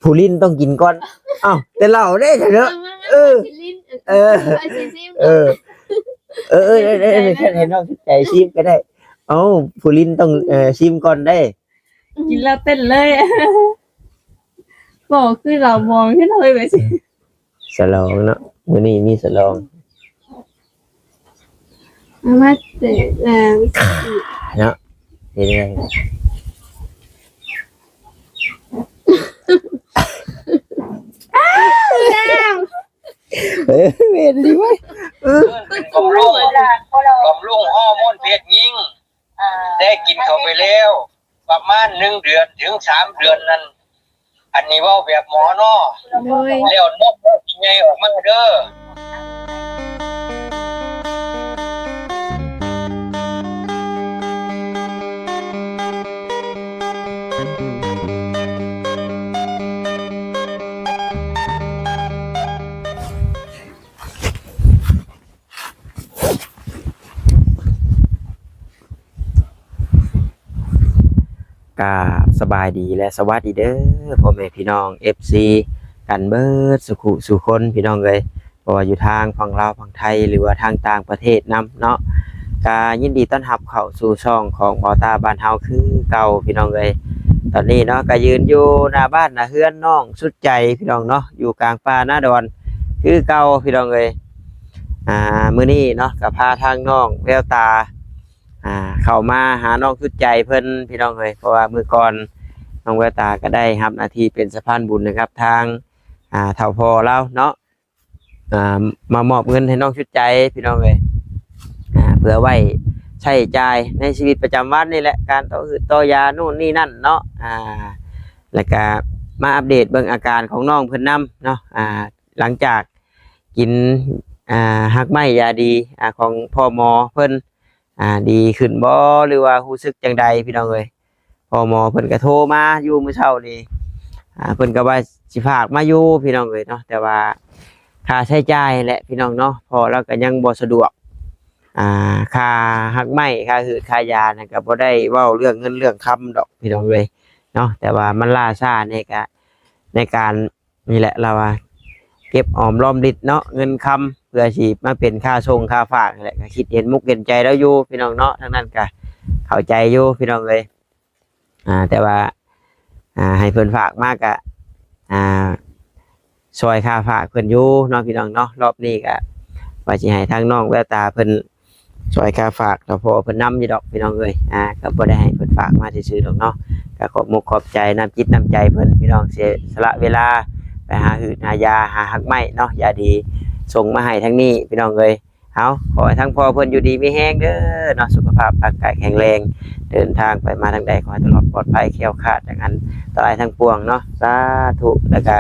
ຜູ້ຫຼິ້ນຕ້ອງກິນກ່ອນ. ເອົ້າ ແຕ່ເຫຼົ້າເດ້ເດີ. ເອີ ເອີ ເອີ ເອີ ໃຫ້ນ້ອງສຸດໃຈຊີມກໍໄດ້. ເອົ້າ ຜູ້ຫຼິ້ນຕ້ອງ ເອີ ຊີມກ່ອນເດ້. ກິນແລ້ວເຕັ້ນເລີຍ. ບໍ່ຄືເຫຼົ້າບອງຄືເຮົາເລີຍ. ສະຫຼອງເນາະ ມື້ນີ້ມີສະຫຼອງ. ເອົາມາແຈກ ເອີ ເນາະ ເຮັດຫຍັງ? ເອີ ແມ່ນດີເວີຍ. ເອີ ເປັນບຳລຸງ ບຳລຸງຮໍໂມນເພດຍິງ ແຕ່ກິນເຂົ້າໄປແລ້ວ ປະມານໜຶ່ງເດືອນເຖິງສາມເດືອນນັ້ນ ອັນນີ້ເວົ້າແບບໝໍເນາະ ໂດຍ ແລ້ວນົກມັນຊິໃຫຍ່ອອກມາເດີ. ກາບສະບາຍດີ ແລະ ສະຫວັດດີເດີ ພໍ່ແມ່ພີ່ນ້ອງ ເອັຟຊີ ກັນເບິດສູ່ຄູ່ສູ່ຄົນ ພີ່ນ້ອງເອີຍ, ບໍ່ວ່າຢູ່ທາງຝັ່ງລາວ ຝັ່ງໄທ ຫຼືວ່າທາງຕ່າງປະເທດນຳເນາະ. ກະຍິນດີຕ້ອນຮັບເຂົ້າສູ່ຊ່ອງຂອງເບົາຕາບ້ານເຮົາຄືເກົ່າ ພີ່ນ້ອງເອີຍ. ຕອນນີ້ເນາະ ກະຢືນຢູ່ໜ້າບ້ານໜ້າເຮືອນນ້ອງສຸດໃຈ ພີ່ນ້ອງເນາະ, ຢູ່ກາງປ່ານາດອນຄືເກົ່າ ພີ່ນ້ອງເອີຍ. ອ່າ ມື້ນີ້ເນາະ ກະພາທາງນ້ອງແວວຕາ ອ່າ ເຂົ້າມາຫານ້ອງສຸດໃຈເພິ່ນ ພີ່ນ້ອງເອີຍ, ເພາະວ່າມື້ກ່ອນນ້ອງແວວຕາກໍໄດ້ຮັບໜ້າທີ່ເປັນສະພານບຸນໃຫ້ກັບທາງ ອ່າ ເຖົ້າພໍ່ລາວເນາະ ອ່າ ມາມອບເງິນໃຫ້ນ້ອງສຸດໃຈ ພີ່ນ້ອງເອີຍ, ອ່າ ເພື່ອໄວ້ໃຊ້ຈ່າຍໃນຊີວິດປະຈຳວັນນີ້ແຫຼະ, ການຕໍ່ຮືດຕໍ່ຢາໂນ່ນນີ້ນັ້ນເນາະ. ອ່າ ແລ້ວກະມາອັບເດດເບິ່ງອາການຂອງນ້ອງເພິ່ນນຳເນາະ. ອ່າ ຫຼັງຈາກກິນ ອ່າ ຮາກໄມ້ຢາດີ ອ່າ ຂອງພໍ່ໝໍເພິ່ນ ອ່າ ດີຂຶ້ນບໍ່ ຫຼືວ່າຮູ້ສຶກຈັ່ງໃດ ພີ່ນ້ອງເອີຍ? ພໍ່ໝໍເພິ່ນກໍໂທມາຢູ່ມື້ເຊົ້ານີ້ ອ່າ ເພິ່ນກໍວ່າຊິຝາກມາຢູ່ ພີ່ນ້ອງເອີຍເນາະ, ແຕ່ວ່າຄ່າໃຊ້ຈ່າຍແຫຼະ ພີ່ນ້ອງເນາະ, ພໍ່ລາວກໍຍັງບໍ່ສະດວກ. ອ່າ ຄ່າຮາກໄມ້ ຄ່າຮືດຄ່າຢານັ້ນ ກໍບໍ່ໄດ້ເວົ້າເລື່ອງເງິນເລື່ອງຄຳດອກ ພີ່ນ້ອງເອີຍເນາະ, ແຕ່ວ່າມັນລ່າຊ້າແດ່ ກໍໃນການ ນີ້ແຫຼະ ລາວວ່າເກັບຫອມລອມລິດເນາະ ເງິນຄຳ ເພື່ອຊິມາເປັນຄ່າສົ່ງຄ່າຝາກນີ້ແຫຼະ. ກໍຄິດເຫັນມຸກເຫັນໃຈລາວຢູ່ ພີ່ນ້ອງເນາະ, ທາງນັ້ນກໍເຂົ້າໃຈຢູ່ ພີ່ນ້ອງເອີຍ. ອ່າ ແຕ່ວ່າ ອ່າ ໃຫ້ເພິ່ນຝາກມາກໍ ອ່າ ຊ່ອຍຄ່າຝາກເພິ່ນຢູ່ເນາະ ພີ່ນ້ອງເນາະ. ລອບນີ້ກໍວ່າຊິໃຫ້ທາງນ້ອງແວວຕາເພິ່ນ ຊ່ອຍຄ່າຝາກເຖົ້າພໍ່ເພິ່ນນຳຢູ່ດອກ ພີ່ນ້ອງເອີຍ. ອ່າ ກໍບໍ່ໄດ້ໃຫ້ເພິ່ນຝາກມາຊື່ໆດອກເນາະ, ກໍຂອບມຸກຂອບໃຈນ້ຳຈິດນ້ຳໃຈເພິ່ນ ພີ່ນ້ອງ ເສຍສະຫຼະເວລາໄປຫາຮືດຫາຢາ ຫາຮາກໄມ້ເນາະ ຢາດີ ສົ່ງມາໃຫ້ທາງນີ້ ພີ່ນ້ອງເອີຍ. ເອົາ ຂໍໃຫ້ທາງພໍ່ເພິ່ນຢູ່ດີມີແຮງເດີເນາະ, ສຸຂະພາບຮ່າງກາຍແຂງແຮງ ເດີນທາງໄປມາທາງໃດ ຂໍໃຫ້ຕະຫຼອດປອດໄພ ແຄ້ວຄາດຈາກອັນຕະລາຍທັງປວງເນາະ, ສາທຸ. ແລ້ວກະ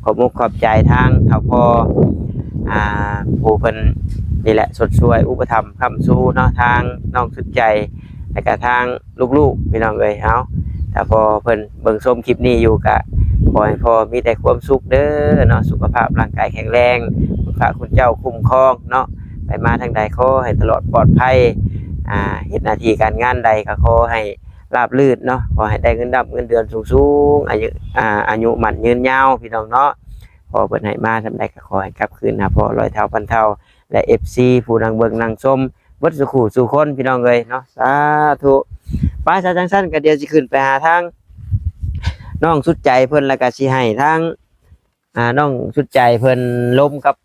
ຂອບມຸກຂອບໃຈທາງເຖົ້າພໍ່ ອ່າ ຜູ້ເພິ່ນນີ້ແຫຼະ ຊົດຊ່ວຍອຸປະຖຳຄ້ຳຊູເນາະ ທາງນ້ອງສຸດໃຈ ແລ້ວກະທາງລູກໆ ພີ່ນ້ອງເອີຍ. ເອົາ ຖ້າພໍ່ເພິ່ນເບິ່ງຊົມຄລິບນີ້ຢູ່ ກະຂໍໃຫ້ພໍ່ມີແຕ່ຄວາມສຸກເດີເນາະ, ສຸຂະພາບຮ່າງກາຍແຂງແຮງ, ຄຸນພະຄຸນເຈົ້າຄຸ້ມຄອງເນາະ, ໄປມາທາງໃດຂໍໃຫ້ຕະຫຼອດປອດໄພ. ອ່າ ເຮັດໜ້າທີ່ການງານໃດ ກະຂໍໃຫ້ ລາບລື່ນເນາະ, ຂໍໃຫ້ໄດ້ເງິນດຳເງິນເດືອນສູງໆ, ອາຍຸ ອາ ອາຍຸໝັ້ນຍືນຍາວ ພີ່ນ້ອງເນາະ. ພໍ່ເພິ່ນໃຫ້ມາສ່ຳໃດກໍຂໍໃຫ້ກັບຄືນຫາພໍ່ຮ້ອຍເທົ່າພັນເທົ່າ ແລະ ເອັຟຊີ ຜູ້ນັ່ງເບິ່ງນັ່ງຊົມເບິດສູ່ຄູ່ສູ່ຄົນ ພີ່ນ້ອງເອີຍເນາະ, ສາທຸ. ໄປ ຖ້າຈັ່ງຊັ້ນກໍດຽວຊິຂຶ້ນໄປຫາທາງນ້ອງສຸດໃຈເພິ່ນ ແລ້ວກໍຊິໃຫ້ທາງ ອ່າ ນ້ອງສຸດໃຈເພິ່ນລົມກັບ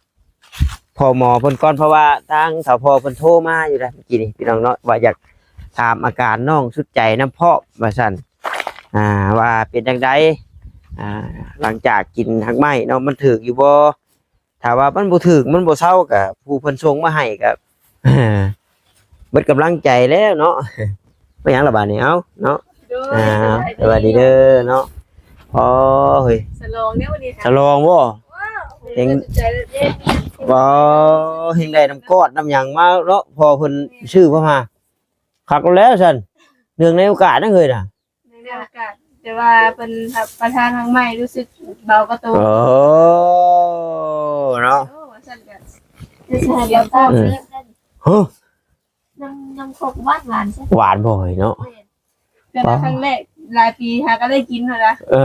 ພໍ່ໝໍເພິ່ນກ່ອນ, ເພາະວ່າທາງເຖົ້າພໍ່ເພິ່ນໂທມາຢູ່ໃດ໋ ເມື່ອກີ້ນີ້ ພີ່ນ້ອງເນາະ, ວ່າຢາກຖາມອາການນ້ອງສຸດໃຈນຳພ້ອມວ່າຊັ້ນ ອ່າ ວ່າເປັນຈັ່ງໃດ ອ່າ ຫຼັງຈາກກິນຮາກໄມ້ເນາະ ມັນຖືກຢູ່ບໍ່? ຖ້າວ່າມັນບໍ່ຖືກ ມັນບໍ່ເຊົາ ກະຜູ້ເພິ່ນສົ່ງມາໃຫ້ກະ ເບິດກຳລັງໃຈແລ້ວເນາະ. ບໍ່ຫຍັງລະບາດນີ້ ເອົາເນາະ. ໂດຍ ອ່າ ສະບາຍດີເດີເນາະ. ໂອ້ຍ ສະຫຼອງເດ້ມື້ນີ້ ສະຫຼອງບໍ່? ເຮັງ ເຮັງໄດ້ນ້ຳກອດນ້ຳຫຍັງມາເນາະ, ພໍ່ເພິ່ນຊື້ມາ ຄັກແລ້ວຊັ້ນ ເນື່ອງໃນໂອກາດນັ້ນເລີຍນະ. ໃນໂອກາດ ແຕ່ວ່າເພິ່ນປະທານທາງໃໝ່ ຮູ້ສຶກເບົາກວ່າໂຕ. ໂອ້ ເນາະ. ໂອ້ ວ່າຊັ້ນກະ ຈະໃສ່ເບົາເຕົ້າ. ອືມ ຮະ ນ້ຳ ນ້ຳຄົກຫວານໆ ຫວານບໍ່ເອີຍເນາະ? ແມ່ນ ແຕ່ວ່າຄັ້ງແລກຫຼາຍປີຫາກໍໄດ້ກິນຫັ້ນນະ. ເອີ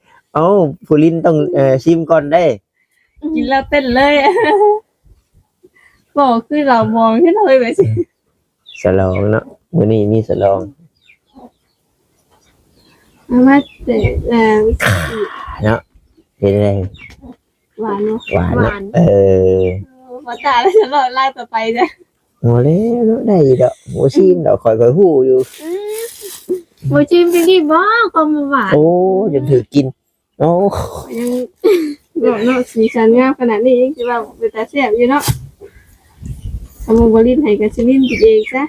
ເອົ້າ ຜູ້ຫຼິ້ນຕ້ອງ ເອີ ຊິມກ່ອນເດ້. ກິນແລ້ວເຕັ້ນເລີຍ. ບໍ່ຄືເຫຼົ້າບອງເຮັດເລີຍແບບຊີ້. ສະຫຼອງເນາະ, ມື້ນີ້ມີສະຫຼອງ. ເອົາມາແຈກ ເອີ ເນາະ. ເປັນໄງ? ຫວານເນາະ. ຫວານເນາະ. ຫວານ. ເອີ ເອີ ບໍ່ຕາຍແລ້ວ ສະຫຼອງລາຍຕໍ່ໄປເດີ້. ບໍ່ແລ້ວເນາະ, ໄດ້ຢູ່ດອກ. ບໍ່ຊີມດອກ, ຂ້ອຍ ຂ້ອຍຮູ້ຢູ່. ອືມ ບໍ່ຊີມເປັນນີ້ບໍ່ ຄວາມບໍ່ຫວານ? ໂອ້ ຈົນຖືກກິນ. ໂອ້ ຍັງເນາະ ເນາະ ສີສັນງາມຂະໜາດນີ້ ຍັງຊິວ່າເປັນຕາແຊບຢູ່ເນາະ. ຄັນບໍ່ຫຼິ້ນໃຫ້ກໍຊິຫຼິ້ນກິນເອງຊະ.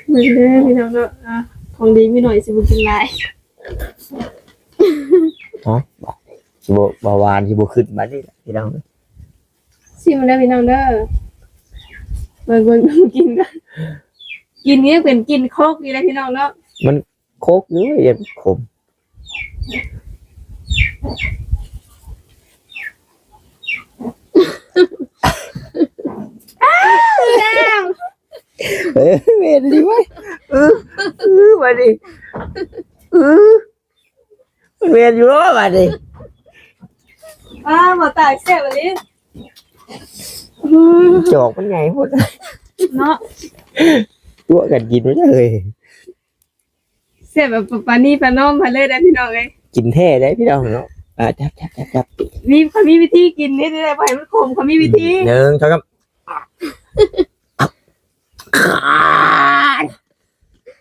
ເບິ່ງເດີພີ່ນ້ອງເນາະ, ອ່າ ຂອງດີມີໜ້ອຍ ຊິບໍ່ກິນຫຼາຍ. ຮະ ຊິບໍ່ ເບົາຫວານຊິບໍ່ຂຶ້ນບາດນີ້ພີ່ນ້ອງ. ຊິມເດີພີ່ນ້ອງເດີ. ເບິ່ງ ເບິ່ງ ກິນກ່ອນ. ກິນນີ້ເປັນກິນຄົກຢູ່ເດ້ພີ່ນ້ອງເນາະ. ມັນ ໂຄກຢູ່ ຢ່າຂມ. ເອີ ແມ່ນດີເວີຍ. ເອີ ເອີ ບາດນີ້ ເອີ ມັນແມ່ນຢູ່ບໍບາດນີ້. ອ້າ ບໍ່ຕາຍ ແຊບອີ່ຫຼີ. ອືມ ຈອກມັນໃຫຍ່ໂພດເນາະ. ຕົວະກັນກິນມັນເລີຍ. ແຊບແບບປານີປານ້ອງເພິ່ນເລີຍເດ້ພີ່ນ້ອງເອີຍ. ກິນແທ້ເດ້ພີ່ນ້ອງເນາະ. ອ່າ ຈັບ ຈັບ ຈັບ ຈັບ. ມີ ເຂົາມີວິທີກິນນີ້ເດ້, ບໍ່ໃຫ້ມັນຂົມ, ເຂົາມີວິທີ. ໜຶ່ງ ສອງ ສາມ.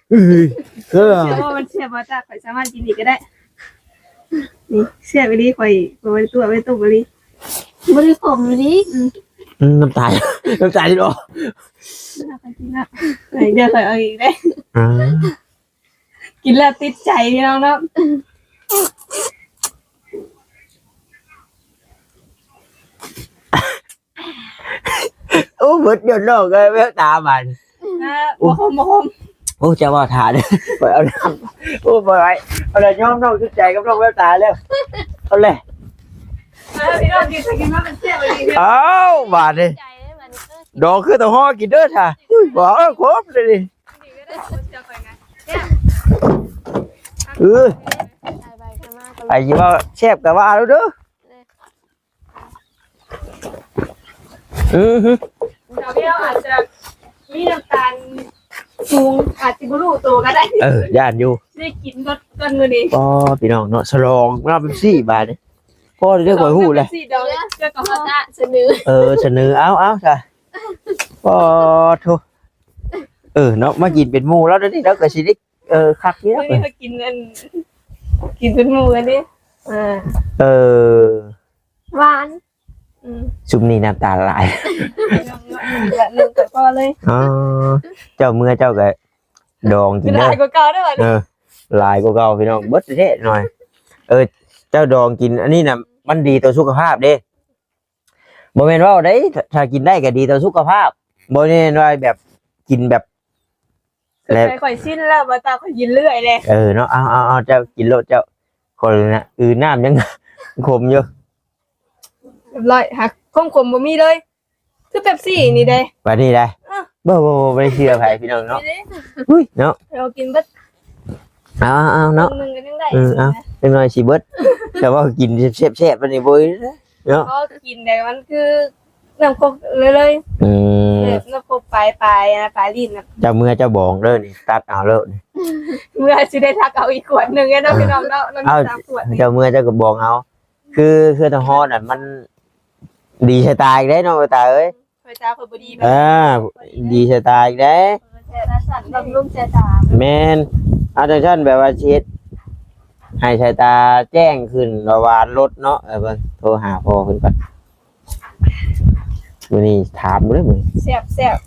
ເອີຍ ເອີ ເຊື່ອວ່າມັນແຊບບໍ່? ຕາ ຂ້ອຍສາມາດກິນອີກກໍໄດ້. ນີ້ ແຊບອີ່ຫຼີ. ຂ້ອຍ ຂ້ອຍໄວ້ຕົວະໄວ້ຕົ້ມອີ່ຫຼີ. ບໍ່ໄດ້ຂົມອີ່ຫຼີ. ອືມ ອືມ ນ້ຳຕາ ນ້ຳຕາຊິອອກ. ເອົາໄປກິນລະ. ເອີ ດຽວຂ້ອຍເອົາອີກເດ້. ອ່າ ກິນແລ້ວຕິດໃຈພີ່ນ້ອງເນາະ. ໂອ້ ເບິດຍ້ອນນ້ອງເອີຍ ແວວຕາບາດນີ້. ອ່າ ໂອ້ ບໍ່ຄົມ ບໍ່ຄົມ. ໂອ້ ເຈົ້າເວົ້າຖ້າເດີ ຂ້ອຍເອົານ້ຳ. ໂອ້ ບໍ່ໄຫວ ເອົາລະ ຍອມນ້ອງ ຖືກໃຈກັບນ້ອງແວວຕາແລ້ວ. ເອົາແຫຼະ. ອ່າ ພີ່ນ້ອງກິນ ກິນມາເປັນແຊບອີ່ຫຼີ. ອ້າວ ບາດນີ້ ໃຈເດ້ບາດນີ້. ເອີ ດອງຄືຕະຫໍ່ກິນເດີຖ້າ. ອຸ້ຍ ບໍ່ເອົາຄົມເລີຍນີ້. ເອີ ໄປ ໄປ ໄປ ໄປ ໄປ ຊິເວົ້າແຊບກໍວ່າແລ້ວເດີ. ອືຮຶ ດາວດຽວອາດຈະມີນ້ຳຕານສູງ ອາດຊິບໍ່ຮູ້ໂຕກໍໄດ້. ເອີ ຢ້ານຢູ່ ໄດ້ກິນກ່ອນ ກ່ອນມື້ນີ້. ອໍ ພີ່ນ້ອງເນາະ ສະຫຼອງນ້ຳເປັບຊີບາດນີ້. ພໍເດີ ຂ້ອຍຮູ້ແລ້ວ ເຈົ້າກໍຮອດ ສະເໜີ ເອີ ສະເໜີ ເອົາ ເອົາຊະ. ອໍ ໂທ້ ເອີເນາະ ມາກິນເປັນໝູ່ລາວເດີນີ້ ລາວກໍຊິໄດ້ ເອີ ຄັກຢູ່. ມື້ນີ້ກໍກິນອັນ ກິນເປັນໝູ່ກັນເດ້. ອ່າ ເອີ ຫວານ. ອືມ ຊຸມນີ້ນ້ຳຕາຫຼາຍ. ໜຶ່ງກໍພໍເລີຍ. ອໍ ເຈົ້າເມືອເຈົ້າກໍດອງກິນເດີ. ຫຼາຍກວ່າເກົ່າເດີ. ເອີ ຫຼາຍກວ່າເກົ່າພີ່ນ້ອງ ເບິດແທ້ໆໜ້ອຍ. ເອີ ເຈົ້າດອງກິນອັນນີ້ນະ ມັນດີຕໍ່ສຸຂະພາບເດ້. ບໍ່ແມ່ນເວົ້າໄດ້ ຖ້າ ຖ້າກິນໄດ້ກໍດີຕໍ່ສຸຂະພາບ. ບໍ່ແມ່ນວ່າແບບກິນແບບ ແລ້ວ ຂ້ອຍ ຂ້ອຍຊິນແລ້ວ ບໍ່ຕາ ຂ້ອຍກິນເລື້ອຍເລີຍ. ເອີເນາະ ເອົາ ເອົາ ເອົາ ເຈົ້າກິນໂລດເຈົ້າ. ຂ້ອຍນະ ອື ນ້ຳຍັງ ຂມຢູ່. ຮຽບຮ້ອຍ ຫາກຄວາມຂົມບໍ່ມີເລີຍ. ຄືເປັບຊີນີ້ເດ້ ບາດນີ້ໄດ໋. ເອີ ບໍ່ ບໍ່ ບໍ່ ບໍ່ໄດ້ເຊື່ອໃຜພີ່ນ້ອງເນາະ. ອຸ້ຍເນາະ ເຮົາກິນເບິດ. ເອົາ ເອົາ ເອົາເນາະ ໜຶ່ງກໍຍັງໄດ້. ເອີ ເອົາ ຈັກໜ້ອຍຊິເບິດ. ແຕ່ວ່າກິນແຊບໆ ບາດນີ້ບໍ່ເນາະ. ເຮົາກິນແຕ່ມັນຄືນ້ຳຄົກເລີຍໆ. ອືມ ແບບນ້ຳຄົກປາຍໆ ອະນະ ປາຍລີ້ນນະ. ເຈົ້າເມືອເຈົ້າບອງເດີນີ້ ຕັດເອົາໂລດ. ເມືອຊິໄດ້ຕັກເອົາອີກຂວດໜຶ່ງເນາະ ພີ່ນ້ອງເນາະ. ມັນມີສາມຂວດ. ເຈົ້າເມືອເຈົ້າກໍບອງເອົາ. ຄື ຄືທາງຮອດນັ້ນມັນດີຊະຕາຍເດ້ນ້ອງຕາເອີຍ. ຂ້ອຍຕາຂ້ອຍບໍ່ດີ ເອີ ດີຊະຕາອີກເດ້. ເອີ ແຕ່ລະສັນບຳລຸງສາຍຕາ. ແມ່ນ ເອົາ ຈັ່ງຊັ້ນແບບວ່າຊິເຮັດໃຫ້ສາຍຕາແຈ້ງຂຶ້ນ ລະຫວ່າງລົດເນາະ. ເອີ ເບິ່ງ ໂທຫາພໍ່ເພິ່ນກ່ອນ. ມື້ນີ້ຖາມເບິ່ງເດີມື້ນີ້. ແຊບໆ.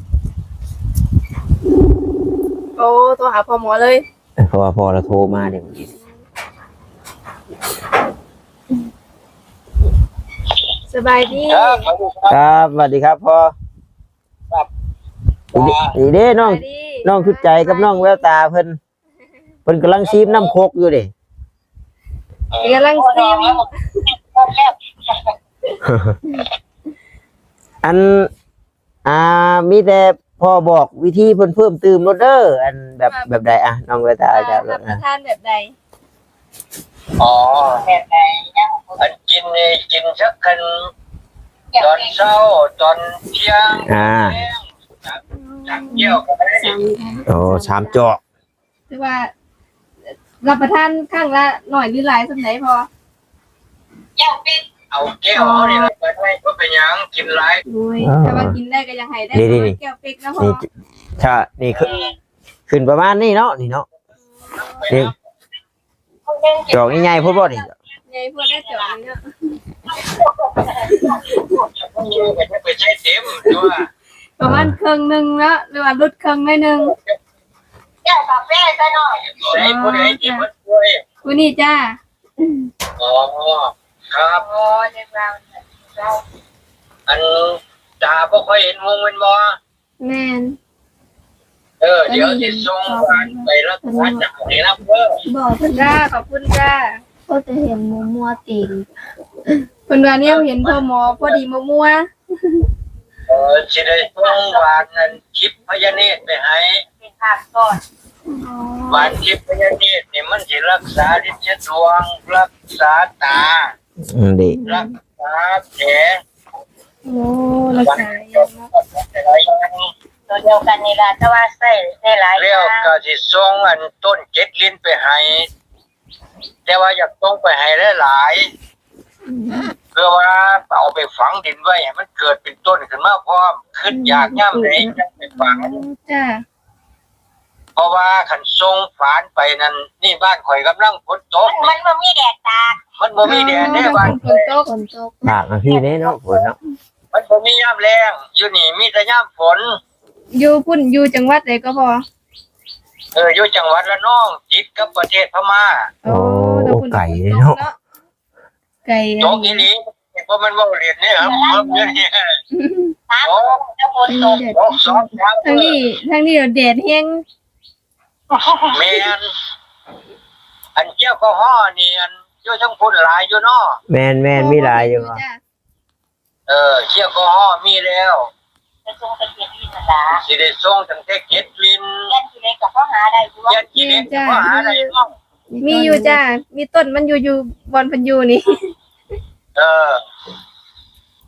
ໂອ້ ໂທຫາພໍ່ໝໍເລີຍ. ເອີ ເພາະວ່າພໍ່ລາວໂທມາເດ້ມື້ນີ້. ສະບາຍດີ. ຄັບ ສະຫວັດດີຄັບພໍ່. ຄັບ ດີເດ້ນ້ອງ. ສະບາຍດີ. ນ້ອງສຸດໃຈກັບນ້ອງແວວຕາເພິ່ນ ເພິ່ນກຳລັງຊີມນ້ຳຄົກຢູ່ເດ້. ເອີ ກຳລັງຊີມ. ອັນ ອ່າ ມີແຕ່ພໍ່ບອກວິທີເພິ່ນເພີ່ມຕື່ມໂລດເດີ. ອັນແບບ ແບບໃດ ອ່າ ນ້ອງເວຕາ ອ່າ ຈະ ຮັບປະທານແບບໃດ? ອໍ ແບບໃດ? ອັນກິນນີ້ກິນສັກຄັນ ຕອນເຊົ້າ ຕອນທ່ຽງ ອ່າ ສາມ ສາມແກ້ວກໍໄດ້. ໂອ້ ສາມຈອກ. ຖືວ່າ ເອີ ຮັບປະທານຄັ້ງລະໜ້ອຍຫຼືຫຼາຍສ່ຳໃດພໍ່? ແກ້ວເປັກ. ເອົາແກ້ວເຮົານີ້ລະ ບໍ່ເປັນຫຍັງ ກິນຫຼາຍ. ໂອ້ຍ ອ່າ ຖ້າວ່າກິນໄດ້ກໍຢາກໃຫ້ໄດ້ ນີ້ໆ ປະມານແກ້ວເປັກນະພໍ່. ນີ້ ຖ້ານີ້ຄື ເອີ ຂຶ້ນປະມານນີ້ເນາະ ນີ້ເນາະ. ນີ້ ຈອກນີ້ໃຫຍ່ໂພດບໍ່ນີ້? ໃຫຍ່ໂພດໄດ໋ຈອກນີ້ເນາະ. ໄປໃຊ້ເຕັມຕົວ ປະມານເຄິ່ງໜຶ່ງເນາະ ຫຼືວ່າຫຼຸດເຄິ່ງໜ້ອຍໜຶ່ງ. ແກ້ວກາເຟຊະເນາະ. ໃສ່ຜູ້ໃດທີ່ເບິດ ຜູ້ນີ້ຈ້າ. ອໍ ຄັບ. ອໍ ເລື່ອງລາວ ອັນ ຕາບໍ່ຄ່ອຍເຫັນຫຸ່ງແມ່ນບໍ່? ແມ່ນ. ເອີ ດຽວຊິສົ່ງຫວານໄປລັກສາຈາກໃຫ້ນຳເດີ. ບອກເພິ່ນ ຈ້າ ຂອບຄຸນຈ້າ. ພໍແຕ່ເຫັນໝູມົວຕີງ ເພິ່ນວ່າແນວເຫັນພໍ່ໝໍພໍດີໝູມົວ. ເອີ ຊິໄດ້ສົ່ງຫວານນັ້ນທິບພະຍາເນດໄປໃຫ້ ເປັນພາກກ່ອນ. ອໍ ຫວານທິບພະຍາເນດນີ້ມັນຊິລັກສາລິດສະດວງ ລັກສາຕາ. ອືມ ດີ ລັກສາແຜ. ໂອ້ ລັກສາຢ່າງເນາະ. ໂຕດຽວກັນນີ້ລະ ແຕ່ວ່າໃຊ້ໄດ້ຫຼາຍຢ່າງ. ແລ້ວກໍຊິສົ່ງອັນຕົ້ນເຈັດລິ້ນໄປໃຫ້ ແຕ່ວ່າຢາກສົ່ງໄປໃຫ້ຫຼາຍໆ ອືມ ເພື່ອວ່າເອົາໄປຝັງດິນໄວ້ ໃຫ້ມັນເກີດເປັນຕົ້ນຂຶ້ນມາພ້ອມ. ຄຶດຢາກຍາມໃດ ອືມ ຈັ່ງໄປຝັງ. ອໍ ຈ້າ. ເພາະວ່າຄັນສົ່ງຝານໄປນັ້ນ ນີ້ບ້ານຂ້ອຍກຳລັງຝົນຕົກ ມັນບໍ່ມີແດດຕາກ. ມັນບໍ່ມີແດດເດ້ ອໍ ບ້ານຂ້ອຍ ຝົນຕົກ ຝົນຕົກ ຕາກນະພີ່ເດ້ເນາະ ຝົນເນາະ. ມັນບໍ່ມີຍາມແລ້ງ ຢູ່ນີ້ມີແຕ່ຍາມຝົນ. ຢູ່ພຸ້ນ ຢູ່ຈັງຫວັດໃດກໍພໍ? ເອີ ຢູ່ຈັງຫວັດລະນອງ ຕິດກັບປະເທດພະມ້າ. ໂອ້ ໂອ້ ແຕ່ພຸ້ນ ໄກເນາະ ຝົນຕົກເນາະ. ໄກ ຕົກອີ່ຫຼີ ບໍ່ແມ່ນເວົ້າຫຼິ້ນເດ້. ໂອ້ ແຕ່ຝົນຕົກ ຕົກສອງສາມມື້ ທາງນີ້ ທາງນີ້ແດດແຮງ. ແມ່ນ. ອັນແອລກໍຮໍນີ້ ອັນຢູ່ທາງພຸ້ນຫຼາຍຢູ່ເນາະ. ແມ່ນໆ ມີຫຼາຍຢູ່. ເອີ ແອລກໍຮໍມີແລ້ວ ໄດ້ສົ່ງແຕ່ເຈັດລິ້ນນັ້ນລະ ຊິໄດ້ສົ່ງຕັ້ງແຕ່ເຈັດລິ້ນ. ແກ່ນຂີ້ເຫຼັກກໍພໍຫາໄດ້ຢູ່ ແກ່ນຂີ້ເຫຼັກກໍພໍຫາໄດ້ຢູ່. ມີຢູ່ຈ້າ ມີຕົ້ນມັນຢູ່ ຢູ່ບ່ອນເພິ່ນຢູ່ນີ້. ເອີ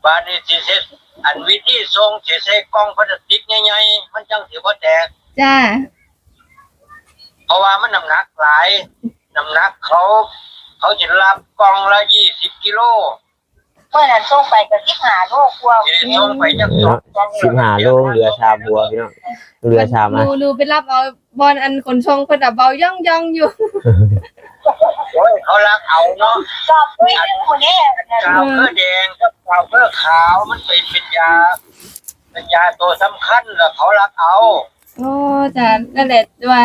ບາດນີ້ຊິເຮັດ ອັນວິທີສົ່ງ ຊິໃສ່ກ່ອງພລາສຕິກໃຫຍ່ໆ ມັນຈັ່ງຊິບໍ່ແຕກ. ຈ້າ. ເພາະວ່າມັນນ້ຳໜັກຫຼາຍ ນ້ຳໜັກເຂົາ ເຂົາຊິຮັບກ່ອງລະຊາວກິໂລ. ເມື່ອນັ້ນສົ່ງໄປກໍສິບຫ້າໂລກວ່າ ຊິໄດ້ສົ່ງໄປຈັກສອງ ເນາະ ສິບຫ້າໂລ ເຫຼືອສາມຫົວພີ່ນ້ອງ ເຫຼືອສາມອັນ. ໜູ ໜູໄປຮັບເອົາບ່ອນອັນຂົນສົ່ງເພິ່ນນະ ເບົາຢ່ອງໆຢູ່. ໂອ້ຍ ເຂົາລັກເອົາເນາະ ຊອບດ້ວຍໜຶ່ງໝູ່ນີ້. ກາວເພື່ອແດງກັບກາວເພື່ອຂາວ ມັນໄປເປັນຢາ ເປັນຢາໂຕສຳຄັນ ແລ້ວເຂົາລັກເອົາ. ໂອ້ ຈ້າ ນັ້ນແຫຼະ ວ່າ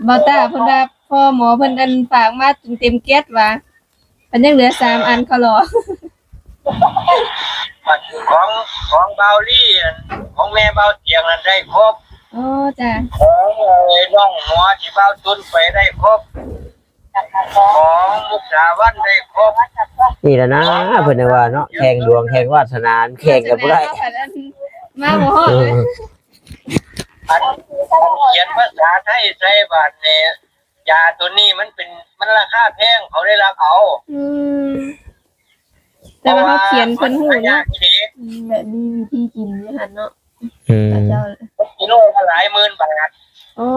ບ່າວຕາເພິ່ນວ່າ ພໍ່ໝໍເພິ່ນອັນຝາກມາເຕັມແກັດວ່າ. ມັນຍັງເຫຼືອສາມອັນ ເຂົາລໍ. ອັນຂອງ ຂອງບ່າວລີ ອັນຂອງແມ່ບ່າວຕຽງນັ້ນໄດ້ຄົບ. ອໍ ຈ້າ. ຂອງໄອ້ນ້ອງຫົວທີ່ບ່າວຕຸນໄປໄດ້ຄົບ. ຂອງມຸກດາວັນໄດ້ຄົບ. ນີ້ລະນະ ເພິ່ນວ່າເນາະ ແຂ່ງດວງແຂ່ງວາສະໜາ ແຂ່ງກັນບໍ່ໄດ້. ມາບໍ່ຮອດເລີຍ. ເອີ ອັນ ອັນຂຽນພາສາໄທໃສ່ບາດນີ້ ຢາໂຕນີ້ມັນເປັນ ມັນລາຄາແພງ ເຂົາໄດ້ລັກເອົາ. ອືມ ແຕ່ວ່າເຮົາຂຽນເພິ່ນຮູ້ເນາະ. ອືມ ແບບມີວິທີກິນຢູ່ຫັ້ນເນາະ. ອືມ ເຂົາເຈົ້າ ກິໂລລະຫຼາຍໝື່ນບາດ. ໂອ້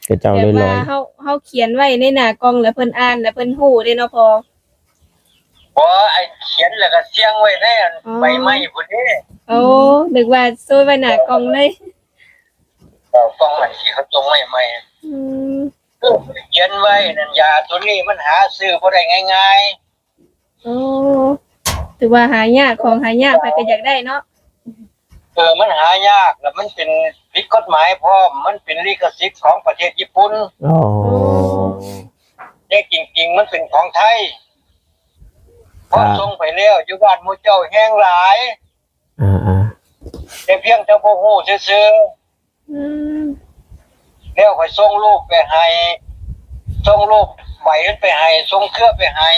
ເຂົາເຈົ້າເລີຍລອຍ. ແບບວ່າເຮົາ ເຮົາຂຽນໄວ້ໃນໜ້າກ່ອງ ແລ້ວເພິ່ນອ່ານ ແລ້ວເພິ່ນຮູ້ເດ້ເນາະພໍ່. ບໍ່ ໄອ້ຂຽນແລ້ວກໍສ່ຽງໄວ້ໃນອັນ ອໍ ໃບໄມ້ພຸ້ນເດ້. ໂອ້ ນຶກວ່າໂຊຍໄວ້ໜ້າກ່ອງເລີຍ. ເອົາກ່ອງອັນທີ່ເຂົາຈົ່ງໄວ້ໃໝ່. ອືມ ເອີ ຂຽນໄວ້ນັ້ນ ຢາໂຕນີ້ມັນຫາຊື້ບໍ່ໄດ້ງ່າຍໆ. ໂອ້ ຖືວ່າຫາຍາກ ຂອງຫາຍາກ ໃຜກໍຢາກໄດ້ເນາະ. ເອີ ມັນຫາຍາກ ແລ້ວມັນເປັນຜິດກົດໝາຍພ້ອມ ມັນເປັນລິຂະສິດຂອງປະເທດຍີ່ປຸ່ນ. ໂອ້ ໂອ້ ແຕ່ຈິງໆມັນເປັນຂອງໄທ. ພໍສົ່ງໄປແລ້ວ ຢູ່ບ້ານໝູ່ເຈົ້າແຮງຫຼາຍ. ອ່າໆ ແຕ່ພຽງແຕ່ບໍ່ຮູ້ຊື່ໆ. ອືມ ແລ້ວຂ້ອຍສົ່ງຮູບໄປໃຫ້ ສົ່ງຮູບໃບນັ້ນໄປໃຫ້ ສົ່ງເຄືອໄປໃຫ້.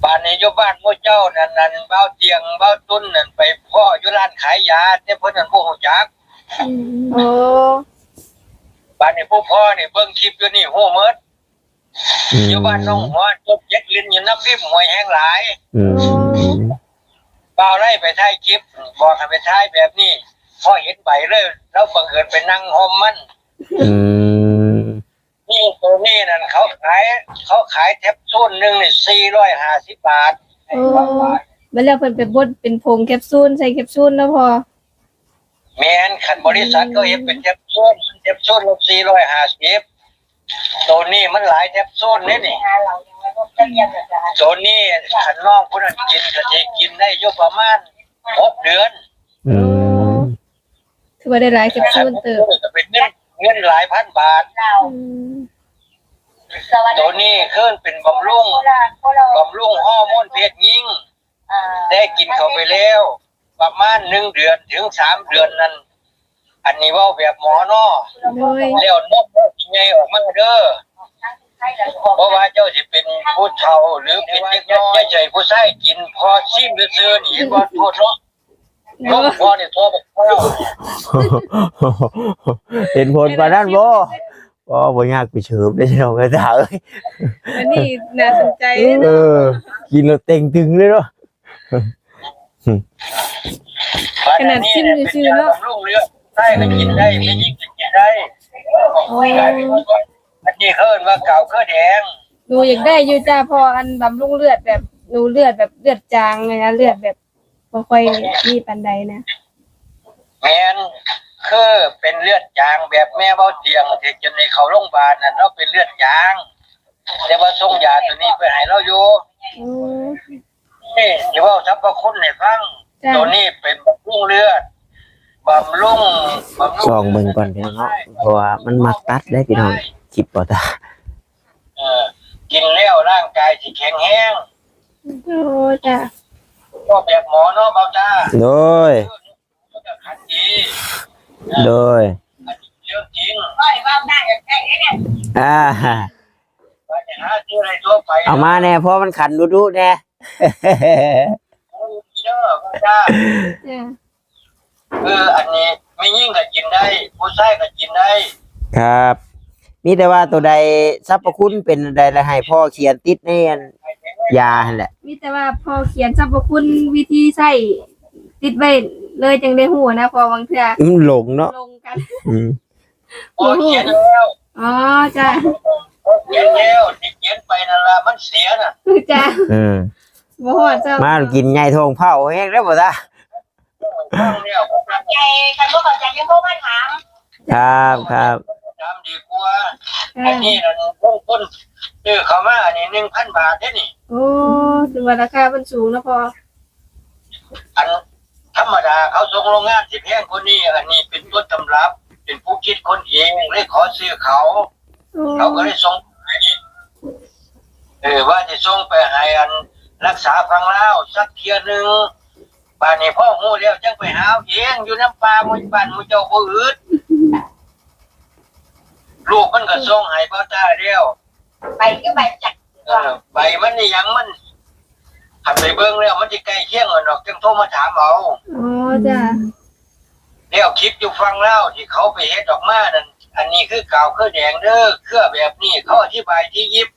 ບາດນີ້ຢູ່ບ້ານໝູ່ເຈົ້ານັ້ນ ອັນບ່າວຕຽງ ບ່າວຕຸນນັ້ນ ໄປພໍ້ຢູ່ຮ້ານຂາຍຢາ ແຕ່ເພິ່ນນັ້ນບໍ່ຮູ້ຈັກ. ອືມ ໂອ້ ບາດນີ້ຜູ້ພໍ່ນີ້ເບິ່ງຄລິບຢູ່ນີ້ຮູ້ໝົດ. ອືມ ຢູ່ບ້ານໜອງຫົວ ຕົກເຈັກຫຼິ້ນຢູ່ນຳລິມຫ້ວຍແຮງຫຼາຍ. ອືມ ໂອ້ ບ່າວໄລ່ໄປຖ່າຍຄລິບ ບອກໃຫ້ໄປຖ່າຍແບບນີ້ ພໍເຫັນໃບເລີຍ ລາວບັງເອີນໄປນັ່ງຮົ່ມມັນ. ອືມ ນີ້ ໂຕນີ້ນັ້ນ ເຂົາຂາຍ ເຂົາຂາຍແທັບຊູນໜຶ່ງນີ້ສີ່ຮ້ອຍຫ້າສິບບາດ. ໂອ້ ບາດແລ້ວເພິ່ນໄປບົດເປັນຜົງແຄັບຊູນ ໃສ່ແຄັບຊູນເນາະພໍ່. ແມ່ນ ຄັນບໍລິສັດເຂົາເຮັດເປັນແຄັບຊູນ ແຄັບຊູນລະສີ່ຮ້ອຍຫ້າສິບ. ໂຕນີ້ມັນຫຼາຍແຄັບຊູນເດ້ນີ້. ໂຕນີ້ຄັນນ້ອງຜູ້ນັ້ນກິນກໍຊິກິນໄດ້ຢູ່ປະມານຫົກເດືອນ. ອືມ ໂອ້ ຖືວ່າໄດ້ຫຼາຍແຄັບຊູນເຕີບ. ກໍເປັນເງິນ ເງິນຫຼາຍພັນບາດ. ອືມ ໂຕນີ້ຄືເປັນບຳລຸງ ບຳລຸງຮໍໂມນເພດຍິງ. ແຕ່ກິນເຂົ້າໄປແລ້ວປະມານໜຶ່ງເດືອນເຖິງສາມເດືອນນັ້ນ ອັນນີ້ເວົ້າແບບໝໍເນາະ. ໂດຍ ແລ້ວນົມມັນຊິໃຫຍ່ອອກມາເດີ. ບໍ່ວ່າເຈົ້າຊິເປັນຜູ້ເຖົ້າ ຫຼື ເປັນເດັກນ້ອຍ ຢ່າໃຫ້ຜູ້ຊາຍກິນ ພໍຊີມຊື່ໆນີ້ ເຫັນບໍ່? ໂທດເນາະ. ໂດຍ ນົມພໍ່ນີ້ໂທດບັກເທົ່າ. ເຫັນຜົນປານນັ້ນບໍ່? ອໍ ບໍ່ຍາກໄປເສີມເດ້ ນ້ອງເອີຍ ຕາເອີຍ. ອັນນີ້ໜ້າສົນໃຈເດ້ເນາະ. ເອີ ກິນແລ້ວເຕັງຕຶງເລີຍເນາະ. ຂະໜາດຊີມຊື່ໆເນາະ. ບຳລຸງເລືອດ ຊາຍກໍກິນໄດ້ ແມ່ຍິງກໍກິນໄດ້. ໂອ້ ອັນນີ້ເຂົາເອີ້ນວ່າກາວເຄືອແດງ. ໜູຢາກໄດ້ຢູ່ຈ້າພໍ່ ອັນບຳລຸງເລືອດ ແບບໜູເລືອດ ແບບເລືອດຈາງນະ ເລືອດແບບ ບໍ່ຄ່ອຍມີປານໃດນະ. ແມ່ນ ຄືເປັນເລືອດຈາງແບບແມ່ເວົ້າຕຽງ ທີ່ຈົນໄດ້ເຂົ້າໂຮງບານນັ້ນ ລາວເປັນເລືອດຈາງ ແຕ່ວ່າຊົງຢາໂຕນີ້ໄປໃຫ້ລາວຢູ່. ອືມ ນີ້ຊິເວົ້າສັບພະຄຸນໃຫ້ຟັງ. ໂຕນີ້ເປັນບຳລຸງເລືອດ ບຳລຸງ ບຳລຸງ ລອງເບິ່ງກ່ອນພີ່ນ້ອງເນາະ ເພາະວ່າມັນມັກຕັດເດ້ພີ່ນ້ອງ ຄລິບບໍ່ຕາ. ເອີ ກິນແລ້ວຮ່າງກາຍຊິແຂງແຮງ. ໂອ້ ຈ້າ ເວົ້າແບບໝໍເນາະ ເບົາຕາ. ໂດຍ ເອີ ມັນກໍຂັນດີ. ໂດຍ ອັນນີ້ເລື່ອງຈິງ. ອ່າ ວ່າຈະຫາຊື້ໃຫ້ທົ່ວໄປ ເອົາມາແດ່ ເພາະມັນຂັນດຸໆແດ່. ເອີ ເດີ ເບົາຕາ. ຈ້າ. ຄືອັນນີ້ແມ່ຍິງກໍກິນໄດ້ ຜູ້ຊາຍກໍກິນໄດ້. ຄັບ ມີແຕ່ວ່າໂຕໃດສັບພະຄຸນເປັນອັນໃດ ລະໃຫ້ພໍ່ຂຽນຕິດໃນອັນຢາຫັ້ນແຫຼະ. ມີແຕ່ວ່າພໍ່ຂຽນສັບພະຄຸນ ວິທີໃຊ້ຕິດໄວ້ເລີຍ ຈັ່ງໄດ້ຮູ້ນະ ເພາະບາງເທື່ອມັນຫຼົງເນາະ ຫຼົງກັນ. ອືມ ບໍ່ຮູ້. ອໍ ຈ້າ ຂຽນແລ້ວ ທີ່ຂຽນໄປນັ້ນລະ ມັນເສຍນະ. ຈ້າ ເອີ ບໍ່ຮອດຈ້າ ມາກິນໃຫຍ່ທ້ອງເຜົາແຮງແລ້ວບໍ່ຕາ. ເຂົ້າໃຈ ຄັນບໍ່ເຂົ້າໃຈຍັງໂທມາຖາມ. ຄັບ ຄັບ ຖາມດີກວ່າ. ອັນນີ້ນັ້ນລົງທຶນຊື້ເຂົ້າມາ ອັນນີ້ໜຶ່ງພັນບາດເດ້ນີ້. ໂອ້ ຖືວ່າລາຄາເພິ່ນສູງເນາະພໍ່. ອັນທຳມະດາເຂົາສົ່ງໂຮງງານຊິແພງກວ່ານີ້ ອັນນີ້ເປັນຕົ້ນຕຳລັບ ເປັນຜູ້ຄິດຄົ້ນເອງ ເລີຍຂໍຊື້ເຂົາ. ໂອ້ ເຂົາກໍເລີຍສົ່ງໃຫ້. ເອີ ວ່າຊິສົ່ງໄປໃຫ້ອັນ ລັກສາຝັ່ງລາວສັກເທື່ອໜຶ່ງ. ບາດນີ້ພໍຮູ້ແລ້ວ ຈັ່ງໄປຫາເອົາເອງ ຢູ່ນຳປ່າໝູ່ບ້ານໝູ່ເຈົ້າບໍ່ອຶດ. ລູກມັນກໍສົ່ງໃຫ້ບ່າວຕາແລ້ວ. ໃບຄືໃບຈັກ ເອີ ໃບມັນອີ່ຫຍັງມັນ ຄັນໄປເບິ່ງແລ້ວມັນຊິໃກ້ຄຽງກັນດອກ ຈຶ່ງໂທມາຖາມເອົາ. ອໍ ຈ້າ. ແລ້ວຄລິບຢູ່ຝັ່ງລາວທີ່ເຂົາໄປເຮັດອອກມານັ້ນ ອັນນີ້ຄືກາວເຄືອແດງເດີ ເຄືອແບບນີ້ ເຂົາອະທິບາຍທີ່ຢິບ.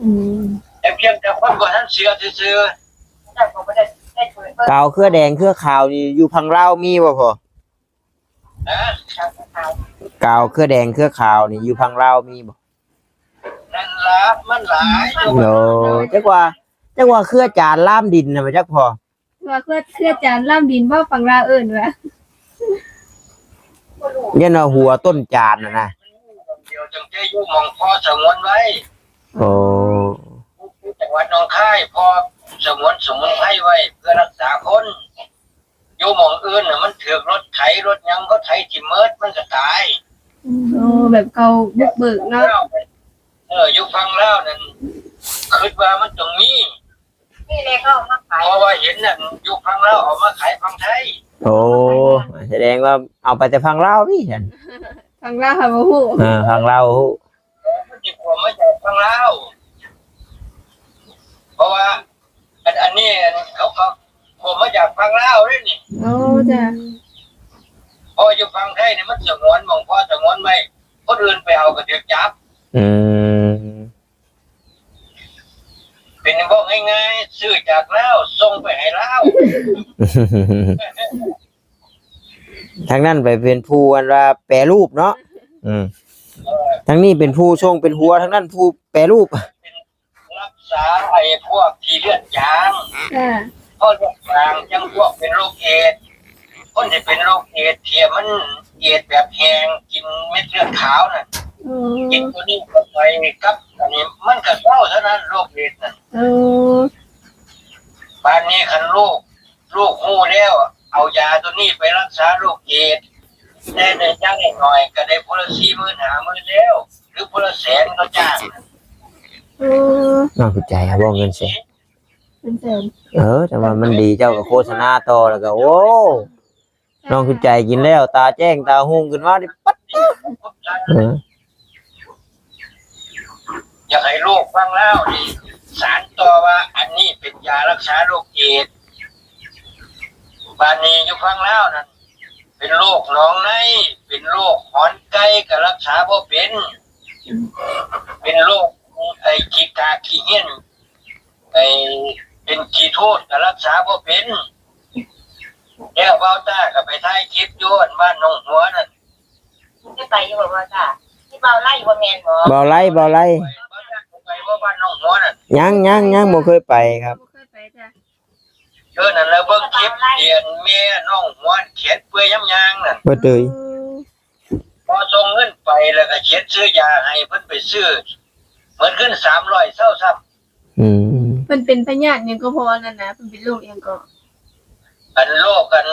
ອືມ ແຕ່ພຽງແຕ່ຄົນບໍ່ທັນເຊື່ອຊື່ໆ. ກາວເຄືອແດງເຄືອຂາວນີ້ຢູ່ຝັ່ງລາວມີບໍ່ພໍ່? ຮະ? ກາວເຄືອແດງເຄືອຂາວນີ້ຢູ່ຝັ່ງລາວມີບໍ່? ນັ້ນລະ ມັນຫຼາຍ. ໂອ້ ຈັກວ່າ ຈັກວ່າເຄືອຈານລາມດິນນະ ຈັກພໍ່? ວ່າເຄືອ ເຄືອຈານລາມດິນບໍ່ ຝັ່ງລາວເອີ້ນວ່າ ຢ້ານວ່າຫົວຕົ້ນຈານນະນະ. ດຽວຈັ່ງຈະຢູ່ໝ່ອງພໍສະຫງວນໄວ້. ໂອ້ ຢູ່ຈັງຫວັດໜອງຄາຍ ພໍສະຫງວນສະໝຸນໄພໄວ້ເພື່ອລັກສາຄົນ. ຢູ່ໝ່ອງອື່ນນະ ມັນຖືກລົດໄຖລົດຫຍັງເຂົາໄຖຖິ້ມໝົດ ມັນກໍຕາຍ. ໂອ້ ແບບເຂົາບຸກເບີກເນາະ. ເອີ ຢູ່ຝັ່ງລາວນັ້ນ ຄິດວ່າມັນຕ້ອງມີ ນີ້ແຫຼະ ເຂົາເອົາມາຂາຍ ເພາະວ່າເຫັນນັ້ນຢູ່ຝັ່ງລາວເອົາມາຂາຍຝັ່ງໄທ. ໂອ້ ສະແດງວ່າເອົາໄປແຕ່ຝັ່ງລາວນີ້ຊັ້ນ. ຝັ່ງລາວຫາບໍ່ຮູ້. ເອີ ຝັ່ງລາວຮູ້. ເອີ ມັນຊິຂວບມາຈາກຝັ່ງລາວ ເພາະວ່າອັນ ອັນນີ້ ອັນ ເຂົາກໍຂວບມາຈາກຝັ່ງລາວເດ້ນີ້. ໂອ້ ຈ້າ. ເພາະຢູ່ຝັ່ງໄທນີ້ມັນສະຫງວນ ໝ່ອງພໍສະຫງວນໄວ້ ຄົນອື່ນໄປເອົາກໍຖືກຈັບ. ອືມ ເປັນ ເວົ້າງ່າຍໆ ຊື້ຈາກລາວສົ່ງໄປໃຫ້ລາວ. ທາງນັ້ນໄປເປັນຜູ້ອັນວ່າແປຮູບເນາະ. ອືມ ເອີ ທາງນີ້ເປັນຜູ້ສົ່ງເປັນຫົວ ທາງນັ້ນຜູ້ແປຮູບ. ເປັນ ລັກສາໄອ້ພວກທີ່ເລືອດຈາງ. ເອີ ເພາະເລືອດຈາງຈັ່ງພວກເປັນໂລກເອດ. ຄົນທີ່ເປັນໂລກເອດ ທີ່ມັນເອດແບບແຫ້ງ ກິນເມັດເລືອດຂາວນັ້ນ. ອືມ ກິນຕົວນີ້ເຂົ້າໄປກັບອັນນີ້ ມັນກໍເຊົາເທົ່ານັ້ນ ໂລກເອດນັ້ນ. ເອີ ບາດນີ້ຄັນລູກ ລູກຮູ້ແລ້ວ ເອົາຢາຕົວນີ້ໄປລັກສາໂລກເອດ ແຕ່ໄດ້ຢ່າງໜ້ອຍໆ ກໍໄດ້ຜູ້ລະສີ່ໝື່ນ ຫ້າໝື່ນແລ້ວ ຫຼືຜູ້ລະແສນເຂົາຈ້າງ. ເອີ ນ້ອງຄືໃຈຫາບໍ່ເງິນແສນ ເປັນແສນ. ເອີ ແຕ່ວ່າມັນດີ ເຈົ້າກໍໂຄສະນາຕໍ່ ແລ້ວກໍ ໂອ້ ນ້ອງຄືໃຈກິນແລ້ວ ຕາແຈ້ງຕາຮຸ່ງຂຶ້ນມານີ້ ປັດ. ເອີ ຢາກໃຫ້ລູກຝັ່ງລາວນີ້ສານຕໍ່ວ່າ ອັນນີ້ເປັນຢາລັກສາໂລກເອດ. ບາດນີ້ຢູ່ຝັ່ງລາວນັ້ນ ເປັນໂລກໜອງໃນ ເປັນໂລກຫອນໄກ່ກໍລັກສາບໍ່ເປັນ. ເປັນໂລກໄອ້ຂີ້ກາກຂີ້ເຫ້ນ ໄອ້ເປັນຂີ້ທູດກໍລັກສາບໍ່ເປັນ. ແລ້ວບ່າວຕາກໍໄປຖ່າຍຄລິບຢູ່ອັນບ້ານໜອງຫົວນັ້ນ. ໄດ້ໄປຢູ່ບໍ່ບ່າວຕາ? ທີ່ບ່າວໄລ່ບໍ່ແມ່ນບໍ່? ບ່າວໄລ່ ບ່າວໄລ່ ບ່າວຕາໄປບໍ່ບ້ານໜອງຫົວນັ້ນ? ຍັງ ຍັງ ຍັງບໍ່ເຄີຍໄປຄັບ. ບໍ່ເຄີຍໄປຈ້າ. ເອີ ນັ້ນລະ ເບິ່ງຄລິບທີ່ອັນແມ່ໜອງຫົວແຂນເປື່ອຍຍາມຍ່າງນັ້ນ. ບໍ່ເຕີຍ. ພໍສົ່ງເງິນໄປ ແລ້ວກໍຂຽນຊື້ຢາໃຫ້ເພິ່ນໄປຊື້ ໝົດເງິນສາມຮ້ອຍເຊົາຊ້ຳ. ອືມ ເພິ່ນເປັນພະຍາດຫຍັງກໍພໍນັ້ນນະ ເພິ່ນເປັນໂລກຫຍັງກໍ ອັນໂລກ ອັນ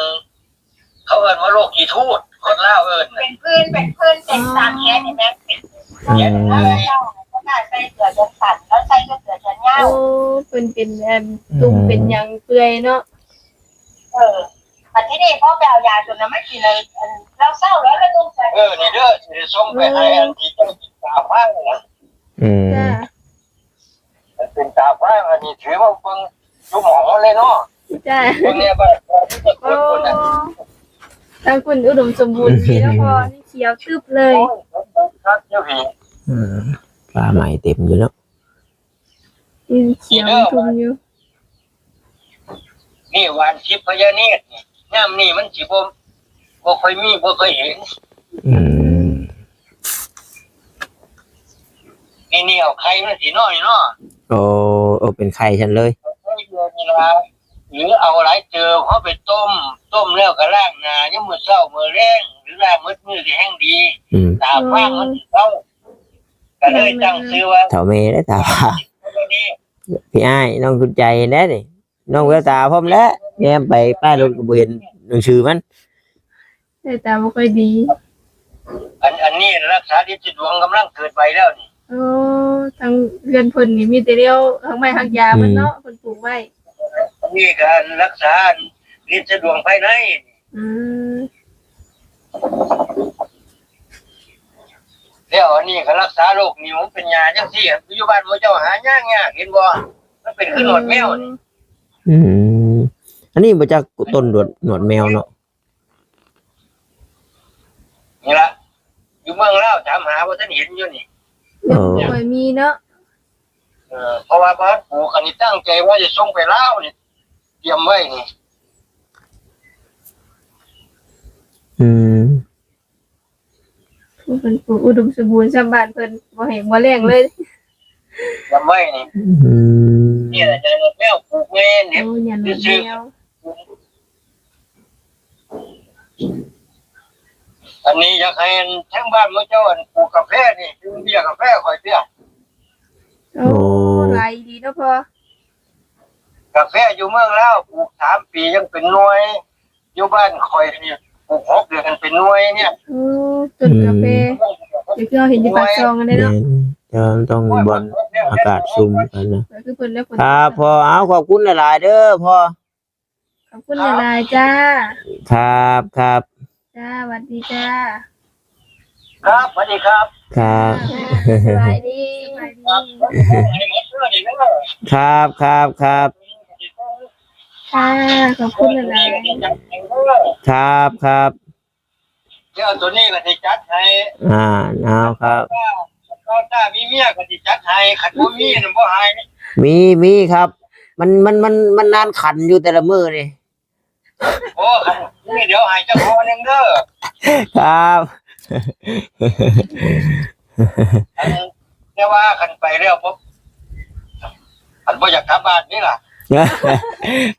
ເຂົາເອີ້ນວ່າໂລກຂີ້ທູດ ຄົນລາວເອີ້ນ ເປັນພື້ນ ເປັນພື້ນ ເປັນຕາມແຂນນີ້ແມ່ນ ເປັນ ອືມ ແຂນເປື່ອຍ ລາວໃສ່ເສື້ອແຂນສັ້ນ ລາວໃສ່ແຕ່ເສື້ອແຂນຍາວ. ໂອ້ ເພິ່ນເປັນອັນ ອືມ ຕຸ່ມເປັນຫຍັງເປື່ອຍເນາະ. ເອີ ບັດທີນີ້ພໍໄປເອົາຢາຕົວນັ້ນມາກິນ ອັນ ລາວເຊົາແລ້ວ ລາວລົງໃຈ. ເອີ ນີ້ເດີ ຊິໄດ້ສົ່ງໄປໃຫ້ອັນທີ່ເຈົ້າກິນຕາຟາງນະ. ອືມ ຈ້າ. ມັນເປັນຕາຟ້າ ອັນນີ້ຖືວ່າເບິ່ງຢູ່ໝໍເລີຍເນາະ. ຈ້າ ເບິ່ງແນ່ວ່າມີແຕ່ຄົນພຸ້ນນະ. ໂອ້ ທາງພຸ້ນອຸດົມສົມບູນດີເນາະພໍ່ ນີ້ຂຽວຕຶບເລີຍ. ໂອ້ຍ ຄັກຢູ່ພີ້. ອືມ ປ່າໄມ້ເຕັມຢູ່ເນາະ. ນີ້ຂຽວທຸ່ມຢູ່. ນີ້ຫວ່ານທິບພະຍາເນດນີ້ ຍາມນີ້ມັນຊິບໍ່ ບໍ່ຄ່ອຍມີ ບໍ່ຄ່ອຍເຫັນ. ອືມ ນີ້ ນີ້ເອົາໄຂ່ມັນຊິນ້ອຍເນາະ. ໂອ້ ເອົາເປັນໄຂ່ຊັ້ນເລີຍ. ເອົາໄຂ່ເດືອນນີ້ລະ ຫຼືເອົາຫຼາຍເຕີບ ເຮົາໄປຕົ້ມ ຕົ້ມແລ້ວກໍລ້າງໜ້າຍາມມື້ເຊົ້າມື້ແລງ ຫຼືລ້າງໝົດມື້ຊິແຮງດີ. ອືມ ຕາຟາງມັນຊິເຊົາ ກໍເລີຍຕັ້ງຊື່ວ່າ ເຖົ້າແມ່ເດ້ຕາຟາງ. ພີ່ອ້າຍ ນ້ອງຄຸນໃຈແດ່ນີ້. ນ້ອງແວວຕາພ້ອມແລ້ວ ແນມໄປປ້າຍລົດກໍບໍ່ເຫັນໜັງສືມັນ ສາຍຕາບໍ່ຄ່ອຍດີ. ອັນ ອັນນີ້ລັກສາລິດຊິດວງກຳລັງເກີດໄວແລ້ວນີ້. ໂອ້ ທາງເຮືອນເພິ່ນນີ້ມີແຕ່ແນວຮັກໄມ້ຮັກຢາເພິ່ນເນາະ ອືມ ເພິ່ນປູກໄວ້. ອັນນີ້ກະອັນລັກສາອັນລິດສະດວງພາຍໃນ. ອືມ ແລ້ວອັນນີ້ກະລັກສາໂລກນີ້ ມັນເປັນຫຍ້າຈັ່ງຊີ້ ຢູ່ບ້ານໝູ່ເຈົ້າຫາຍາກໆ ເຫັນບໍ່? ມັນເປັນຄືໜວດແມວນີ້. ອືມ ອັນນີ້ບໍ່ຈັກຕົ້ນໜວດ ໜວດແມວເນາະ. ນີ້ລະ ຢູ່ເມືອງລາວຖາມຫາບໍ່ທັນເຫັນຢູ່ນີ້. ຍັງບໍ່ຄ່ອຍມີເນາະ. ເອີ ເພາະວ່າບ້ານປູກ ອັນນີ້ຕັ້ງໃຈວ່າຈະສົ່ງໄປລາວນີ້ ຕຽມໄວ້ນີ້. ອືມ ເພິ່ນປູກອຸດົມສົມບູນ ຊ່ຳບ້ານເພິ່ນບໍ່ແຫ້ງບໍ່ແລ້ງເລີຍ. ຕຽມໄວ້ນີ້. ອືມ ນີ້ລະ ຈະແລ້ວປູກແມ່ນເຮັດ. ໂອ້ ຫຍ້າໜວດແມວ. ອັນນີ້ຢາກໃຫ້ອັນທາງບ້ານໝູ່ເຈົ້າອັນປູກກາແຟນີ້ ຊື້ເບຍກາແຟຂ້ອຍເດີ້. ໂອ້ ໂອ້ ຫຼາຍອີ່ຫຼີເນາະພໍ່. ກາແຟຢູ່ເມືອງລາວປູກສາມປີຍັງເປັນໜ່ວຍ ຢູ່ບ້ານຂ້ອຍນີ້ປູກຫົກເດືອນເປັນໜ່ວຍນີ້. ໂອ້ ຕົ້ນກາແຟ ອືມ ຄືເຮົາເຫັນຢູ່ປາກຊ່ອງຫັ້ນເດ້ເນາະ. ແມ່ນ ຕ້ອງ ຕ້ອງບ່ອນອາກາດຊຸ່ມກັນນະ. ຄືເພິ່ນແລ້ວ ຄັບພໍ່. ເອົາ ຂອບຄຸນຫຼາຍໆເດີ້ພໍ່. ຂອບຄຸນຫຼາຍໆຈ້າ. ຄັບ ຄັບ ຈ້າ ຫວັດດີຈ້າ. ຄັບ ຫວັດດີຄັບ. ຄັບ ສະບາຍດີ. ຄັບ ຄັບ ຄັບ. ຄ່ະ ຂອບຄຸນຫຼາຍໆ. ຄັບ ຄັບ. ແລ້ວໂຕນີ້ກໍຊິຈັດໃຫ້. ອ່າ ເອົາຄັບ. ຖ້າມີເມຍກໍຊິຈັດໃຫ້ ຄັນບໍ່ມີນັ້ນບໍ່ໃຫ້. ມີ ມີຄັບ. ມັນ ມັນ ມັນ ມັນນານຂັນຢູ່ແຕ່ລະມື້ນີ້. ໂອ້ ຄັນມີດຽວໃຫ້ຈັກຫໍ່ໜຶ່ງເດີ້. ຄັບ. ແຕ່ວ່າຄັນໄປແລ້ວບໍ່ ຄັນບໍ່ຢາກກັບບ້ານນີ້ລະ.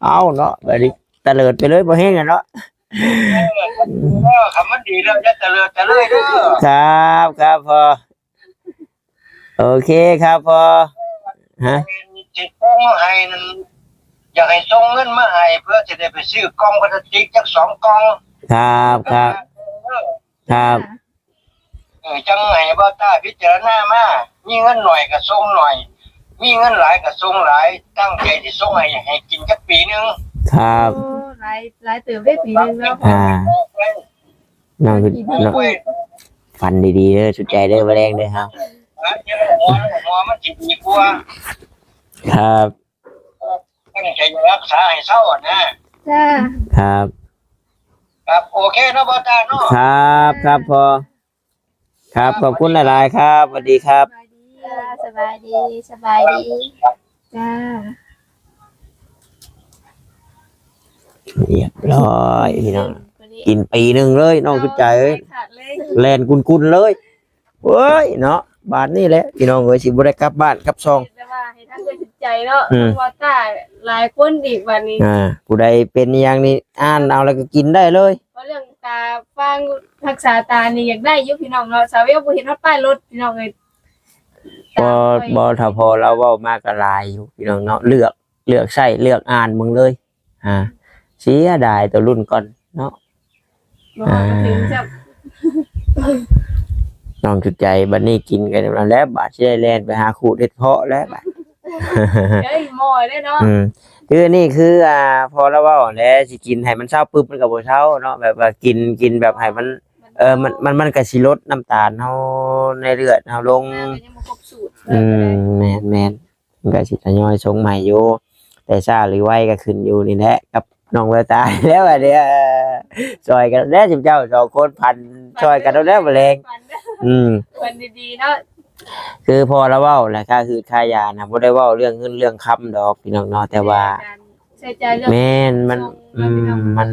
ເອົາເນາະ ບາດນີ້ຕະເລີດໄປເລີຍ ບໍ່ແຮງແລ້ວເນາະ. ເອີ ເອີ ຄັນມັນດີແລ້ວຢ່າຕະເລີດຕະເລີຍເດີ້. ຄັບ ຄັບພໍ່. ໂອເຄຄັບພໍ່. ຮະ? ຊິສົ່ງໃຫ້ນັ້ນ ຢາກໃຫ້ສົ່ງເງິນມາໃຫ້ ເພື່ອຊິໄດ້ໄປຊື້ກ່ອງພລາສຕິກຈັກສອງກ່ອງ. ຄັບ ຄັບ. ເອີ ຄັບ. ເອີ ຈັ່ງໃຫ້ບ່າວຕ້າພິຈາລະນາມາ ມີເງິນໜ້ອຍກໍສົ່ງໜ້ອຍ ມີເງິນຫຼາຍກໍສົ່ງຫຼາຍ ຕັ້ງໃຈຊິສົ່ງໃຫ້ ໃຫ້ກິນຈັກປີໜຶ່ງ. ຄັບ. ໂອ້ ຫຼາຍ ຫຼາຍເຕີບເດ້ ປີໜຶ່ງເນາະ. ອ່າ ນ້ອງ ນ້ອງ ຝັນດີໆເດີ້ ສຸດໃຈເດີ້ ມື້ແລງເດີ້ເຮົາ. ຫົວ ຫົວມັນຊິດີກວ່າ. ຄັບ. ຕັ້ງໃຈຮັກສາໃຫ້ເຊົາຫັ້ນນະ. ຈ້າ. ຄັບ ຄັບ. ໂອເຄເນາະ ບ່າວຕ້າເນາະ. ຄັບ ຄັບພໍ່. ຄັບ ຂອບຄຸນຫຼາຍໆຄັບ. ສະຫວັດດີຄັບ. ສະບາຍດີ ສະບາຍດີ ສະບາຍດີ. ຈ້າ. ຮຽບຮ້ອຍພີ່ນ້ອງ ກິນປີໜຶ່ງເລີຍ ນ້ອງສຸດໃຈເອີຍ. ແລ່ນກຸນໆເລີຍ. ໂອ້ຍເນາະ ບາດນີ້ແຫຼະພີ່ນ້ອງເອີຍ ຊິບໍ່ໄດ້ກັບບ້ານກັບຊ່ອງ. ແຕ່ວ່າໃຫ້ທາງເອື້ອຍສຸດໃຈເນາະ ອືມ ທາງບ່າວຕ້າຫຼາຍຄົນອີກບາດນີ້. ອ່າ ຜູ້ໃດເປັນອີ່ຫຍັງນີ້ ອ່ານເອົາແລ້ວກໍກິນໄດ້ເລີຍ. ເວົ້າເລື່ອງຕາຟາງ ຮັກສາຕານີ້ຢາກໄດ້ຢູ່ພີ່ນ້ອງເນາະ. ສາວແວວບໍ່ເຫັນຮອດປ້າຍລົດພີ່ນ້ອງເອີຍ. ບໍ່ ບໍ່ ຖ້າພໍ່ລາວເວົ້າມາກໍຫຼາຍຢູ່ພີ່ນ້ອງເນາະ ເລືອກ ເລືອກໃຊ້ເລືອກອ່ານເບິ່ງເລີຍ. ອ່າ ເສຍດາຍແຕ່ລຸ້ນກ່ອນເນາະ. ບໍ່ວ່າ ອ່າ ເຖິງຈະ ນ້ອງຖືກໃຈ ບັດນີ້ກິນກັນແລ້ວ ບາດຊິໄດ້ແລ່ນໄປຫາຂູດເຫັດເຜາະແລ້ວບາດ. ເອີຍ ໝໍ້ເດ້ເນາະ. ອືມ ຄືນີ້ຄື ອ່າ ພໍລາວເວົ້າແຫຼະ ຊິກິນໃຫ້ມັນເຊົາປຶບ ມັນກໍບໍ່ເຊົາເນາະ ແບບວ່າກິນ ກິນແບບໃຫ້ມັນ ເອີ ມັນ ມັນ ມັນກໍຊິລົດນ້ຳຕານເຮົາໃນເລືອດເຮົາລົງ. ອືມ ແມ່ນໆ. ມັນກໍຊິທະຍອຍສົ່ງໃໝ່ຢູ່ ແຕ່ຊ້າຫຼືໄວກໍຂຶ້ນຢູ່ນີ້ແຫຼະກັບນ້ອງແວວຕາແລ້ວ. ອັນນີ້ ເອີ ຊ່ອຍກັນແດ່ ຊຸມເຈົ້າສອງຄົນ ຝັນຊ່ອຍກັນແລ້ວແລງ. ອືມ ຝັນດີໆເນາະ. ຄືພໍ່ລາວເວົ້າແຫຼະ ຄ່າຮືດຄ່າຢານະ ບໍ່ໄດ້ເວົ້າເລື່ອງເງິນເລື່ອງຄຳດອກພີ່ນ້ອງເນາະ ແຕ່ວ່າ ແມ່ນ ມັນ ອືມ ມັນ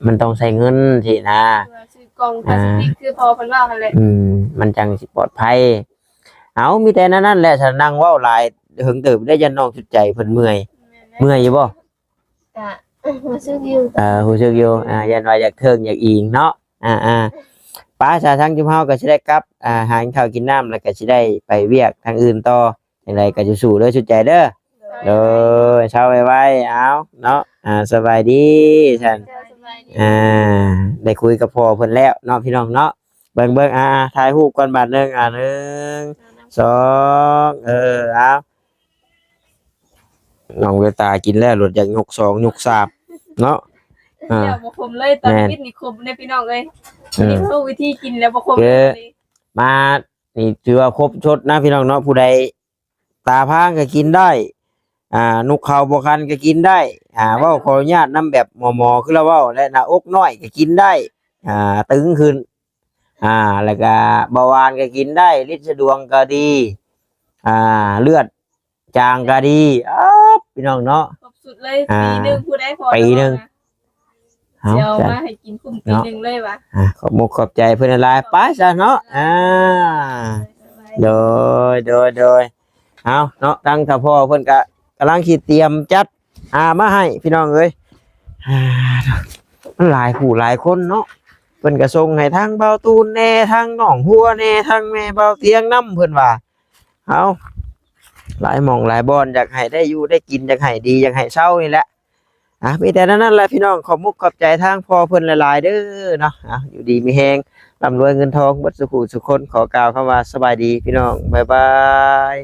ມັນຕ້ອງໃຊ້ເງິນຊີ້ນະ ເພື່ອຊື້ກ່ອງພລາສຕິກ ຄືພໍ່ເພິ່ນເວົ້າຫັ້ນແຫຼະ. ອືມ ມັນຈັ່ງຊິປອດໄພ. ເອົາ ມີແຕ່ນັ້ນແຫຼະ ສະນັ່ງເວົ້າຫຼາຍເຖິງເຕີບໄດ້ ຢ້ານນ້ອງສຸດໃຈເພິ່ນເມື່ອຍ. ແມ່ນແຫຼະ. ເມື່ອຍຢູ່ບໍ່? ກະຮູ້ສຶກຢູ່. ເອີ ຮູ້ສຶກຢູ່. ອ່າ ຢ້ານວ່າຢາກເທິງຢາກອີງເນາະ. ອ່າໆ ໄປຊະ ທາງຈຸມເຮົາກໍຊິໄດ້ກັບ ອ່າ ຫາກິນເຂົ້າກິນນ້ຳ ແລ້ວກໍຊິໄດ້ໄປວຽກທາງອື່ນຕໍ່. ຈັ່ງໃດກໍສູ້ໆເດີ ສຸດໃຈເດີ. ໂດຍ ໂດຍ ເຊົາໄວໆ ເອົາເນາະ. ອ່າ ສະບາຍດີຊັ້ນ. ເຈົ້າ ສະບາຍດີ. ອ່າ ໄດ້ຄຸຍກັບພໍ່ເພິ່ນແລ້ວເນາະ ພີ່ນ້ອງເນາະ. ເບິ່ງໆ ອ່າ ຖ່າຍຮູບກ່ອນບາດໜຶ່ງ ອ່າ ໜຶ່ງ ສອງ ເອີ ເອົາ ນ້ອງເວວຕາກິນແລ້ວ ໂລດຢາກຍົກສອງຍົກສາມເນາະ. ອ່າ ແລ້ວບໍ່ຄົມເລີຍ ຕອນ ແມ່ນ ວິດນີ້ຄົມເດ້ພີ່ນ້ອງເອີຍ. ເອີ ອັນນີ້ຄືວິທີກິນແລ້ວບໍ່ຄົມເລີຍ. ມາ ນີ້ຖືວ່າຄົບຊົດນະພີ່ນ້ອງເນາະ. ຜູ້ໃດຕາພາງກໍກິນໄດ້ ອ່າ ນຸກເຂົ້າບໍ່ຄັນກໍກິນໄດ້ ອ່າ ເວົ້າຂໍອະນຸຍາດນຳແບບໝໍໆ ຄືລາວເວົ້າ ແລະ ໜ້າອົກນ້ອຍກໍກິນໄດ້ ອ່າ ຕຶງຂຶ້ນ ອ່າ ແລ້ວກໍເບົາຫວານກໍກິນໄດ້ ລິດສະດວງກໍດີ ອ່າ ເລືອດຈາງກໍດີ. ເອີ ພີ່ນ້ອງເນາະ ຄົບຊຸດເລີຍ. ອ່າ ປີໜຶ່ງຜູ້ໃດພໍ ປີໜຶ່ງ ເອົາ ຊິເອົາມາໃຫ້ກິນຄຸ້ມປີໜຶ່ງເລີຍວ່າ. ອ່າ ຂອບມຸກຂອບໃຈເພິ່ນຫຼາຍໆ ໄປຊະເນາະ. ອ່າ ໂດຍ ໂດຍ ໂດຍ ເອົາເນາະ ທາງຖ້າພໍ່ເພິ່ນກະກຳລັງຊິຕຽມຈັດ ອ່າ ມາໃຫ້ພີ່ນ້ອງເອີຍ. ອ່າ ມັນຫຼາຍຜູ້ຫຼາຍຄົນເນາະ ເພິ່ນກະສົ່ງໃຫ້ທາງເບົາຕູນແດ່ ທາງນ້ອງຫົວແດ່ ທາງແມ່ເບົາຕຽງນຳ ເພິ່ນວ່າ. ເອົາ ຫຼາຍໝ່ອງຫຼາຍບ່ອນ ຢາກໃຫ້ໄດ້ຢູ່ໄດ້ກິນ ຢາກໃຫ້ດີ ຢາກໃຫ້ເຊົານີ້ແຫຼະ. ອ່ະ ມີແຕ່ນັ້ນແຫຼະພີ່ນ້ອງ ຂອບມຸກຂອບໃຈທາງພໍ່ເພິ່ນຫຼາຍໆເດີເນາະ. ອ່ະ ຢູ່ດີມີແຮງ ລ່ຳລວຍເງິນທອງເບິດສູ່ຜູ້ສູ່ຄົນ ຂໍກ່າວຄຳວ່າສະບາຍດີພີ່ນ້ອງ ບາຍບາຍ.